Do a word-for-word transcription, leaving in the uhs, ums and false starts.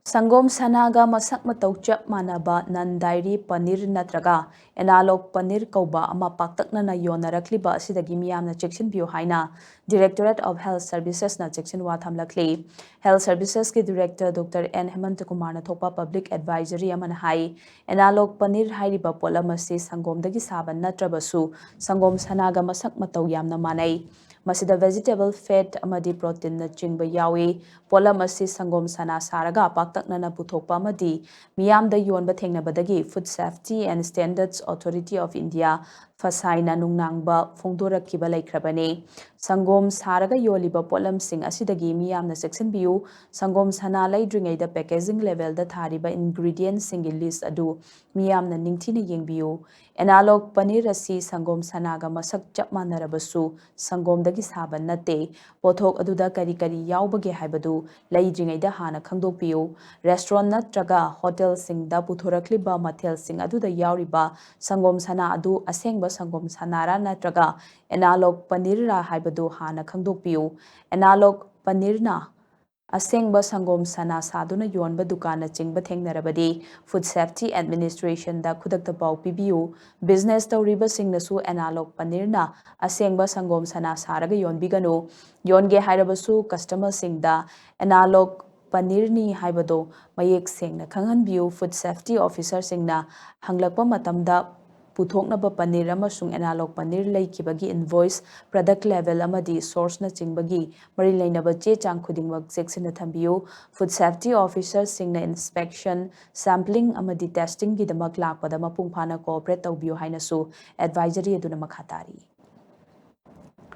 ꯁꯪꯒꯣꯝ ꯁꯅꯥꯒ ꯃꯁꯛ ꯃꯇꯧ ꯆꯞ ꯃꯥꯟꯅꯕ non dairy paneer ꯅꯠꯇ꯭ꯔꯒ analog paneer ꯀꯧꯕ ꯑꯃ ꯄꯥꯛꯇꯛꯅꯅ ꯌꯣꯟꯅꯔꯛꯂꯤꯕ ꯑꯁꯤꯗꯒꯤ ꯃꯤꯌꯥꯝꯅ ꯆꯦꯛꯁꯤꯟꯕꯤꯌꯨ ꯍꯥꯏꯅ Directorate of Health Servicesꯅ ꯆꯦꯛꯁꯤꯟꯋꯥ ꯊꯝꯂꯛꯂꯤ꯫ Health Servicesꯀꯤ Director Doctor N ꯍꯦꯃꯟꯇ ꯀꯨꯃꯥꯔꯅ ꯊꯣꯛꯄ Public Advisory ꯑꯃꯅ ꯍꯥꯏ, analog paneer ꯍꯥꯏꯔꯤꯕ ꯄꯣꯠꯂꯝ ꯑꯁꯤ ꯁꯪꯒꯣꯝꯗꯒꯤ ꯁꯥꯕ ꯅꯠꯇ꯭ꯔꯕꯁꯨ ꯁꯪꯒꯣꯝ ꯁꯅꯥꯒ ꯃꯁꯛ ꯃꯇꯧ ꯌꯥꯝꯅ ꯃꯥꯟꯅꯩ꯫ ꯃꯁꯤꯗ vegetable fat ꯑꯃꯗꯤ proteinꯅꯆꯤꯡꯕ ꯌꯥꯎꯏ꯫ ꯄꯣꯠꯂꯝ ꯑꯁꯤ ꯁꯪꯒꯣꯝ ꯁꯅꯥ ꯁꯥꯔꯒ ꯄꯥꯛꯇꯛꯅꯅ ꯄꯨꯊꯣꯛꯄ ꯑꯃꯗꯤ ꯃꯤꯌꯥꯝꯗ ꯌꯣꯟꯕ ꯊꯦꯡꯅꯕꯗꯒꯤ Food Safety and Standards Authority of India, ꯐꯁꯥꯏꯅ ꯅꯨꯡꯅꯥꯡꯕ ꯐꯣꯡꯗꯣꯔꯛꯈꯤꯕ ꯂꯩꯈ꯭ꯔꯕꯅꯤ꯫ ꯁꯪꯒꯣꯝ ꯁꯥꯔꯒ ꯌꯣꯜꯂꯤꯕ ꯄꯣꯠꯂꯝꯁꯤꯡ ꯑꯁꯤꯗꯒꯤ ꯃꯤꯌꯥꯝꯅ ꯆꯦꯛꯁꯤꯟꯕꯤꯌꯨ꯫ ꯁꯪꯒꯣꯝ ꯁꯅꯥ ꯂꯩꯗ꯭ꯔꯤꯉꯩꯗ packaging labelꯗ ꯊꯥꯔꯤꯕ ingredientsꯁꯤꯡꯒꯤ list ꯑꯗꯨ ꯃꯤꯌꯥꯝꯅ ꯅꯤꯡꯊꯤꯅ ꯌꯦꯡꯕꯤꯌꯨ꯫ Analog paneer ꯑꯁꯤ ꯁꯪꯒꯣꯝ ꯁꯅꯥꯒ ꯃꯁꯛ ꯆꯞ ꯃꯥꯟꯅꯔꯕꯁꯨ ꯁꯪꯒꯣꯝꯗꯒꯤ ꯁꯥꯕ ꯅꯠꯇꯦ꯫ ꯄꯣꯠꯊꯣꯛ ꯑꯗꯨꯗ ꯀꯔꯤ ꯀꯔꯤ ꯌꯥꯎꯕꯒꯦ ꯍꯥꯏꯕꯗꯨ ꯂꯩꯗ꯭ꯔꯤꯉꯩꯗ ꯍꯥꯟꯅ ꯈꯪꯗꯣꯛꯄꯤꯌꯨ꯫ Restaurant ꯅꯠꯇ꯭ꯔꯒ hotelꯁꯤꯡꯗ ꯄꯨꯊꯣꯔꯛꯂꯤꯕ ꯃꯊꯦꯜꯁꯤꯡ ꯑꯗꯨꯗ ꯌꯥꯎꯔꯤꯕ ꯁꯪꯒꯣꯝ ꯁꯅꯥ ꯑꯗꯨ ꯑꯁꯦꯡꯕ ꯁꯪꯒꯣꯝ ꯁꯅꯥꯔꯥ ꯅꯠꯇ꯭ꯔꯒ analog paneerꯔꯥ ꯍꯥꯏꯕꯗꯨ ꯍꯥꯟꯅ ꯈꯪꯗꯣꯛꯄꯤꯌꯨ꯫ Analog paneerꯅ ꯑꯁꯦꯡꯕ ꯁꯪꯒꯣꯝ ꯁꯅꯥ ꯁꯥꯗꯨꯅ ꯌꯣꯟꯕ ꯗꯨꯀꯥꯟꯅꯆꯤꯡꯕ ꯊꯦꯡꯅꯔꯕꯗꯤ Food Safety Administrationꯗ ꯈꯨꯗꯛꯇ ꯄꯥꯎ ꯄꯤꯕꯤꯌꯨ꯫ Business ꯇꯧꯔꯤꯕꯁꯤꯡꯅꯁꯨ analog paneerꯅ ꯑꯁꯦꯡꯕ ꯁꯪꯒꯣꯝ ꯁꯅꯥ ꯁꯥꯔꯒ ꯌꯣꯟꯕꯤꯒꯅꯨ꯫ ꯌꯣꯟꯒꯦ ꯍꯥꯏꯔꯕꯁꯨ customerꯁꯤꯡꯗ analog paneerꯅꯤ ꯍꯥꯏꯕꯗꯨ ꯃꯌꯦꯛ ꯁꯦꯡꯅ ꯈꯪꯍꯟꯕꯤꯌꯨ꯫ Food Safety Officerꯁꯤꯡꯅ ꯍꯪꯂꯛꯄ ꯃꯇꯝꯗ ꯄꯨꯊꯣꯛꯅꯕ paneer ꯑꯃꯁꯨꯡ analog paneer ꯂꯩꯈꯤꯕꯒꯤ invoice, product label ꯑꯃꯗꯤ sourceꯅꯆꯤꯡꯕꯒꯤ ꯃꯔꯤ ꯂꯩꯅꯕ ꯆꯦ ꯆꯥꯡ ꯈꯨꯗꯤꯡꯃꯛ ꯆꯦꯛꯁꯤꯟꯅ ꯊꯝꯕꯤꯌꯨ꯫ Food Safety Officerꯁꯤꯡꯅ inspection, sampling ꯑꯃꯗꯤ testingꯒꯤꯗꯃꯛ ꯂꯥꯛꯄꯗ ꯃꯄꯨꯡ ꯐꯥꯅ cooperate ꯇꯧꯕꯤꯌꯨ ꯍꯥꯏꯅꯁꯨ advisory ꯑꯗꯨꯅ ꯃꯈꯥ ꯇꯥꯔꯤ꯫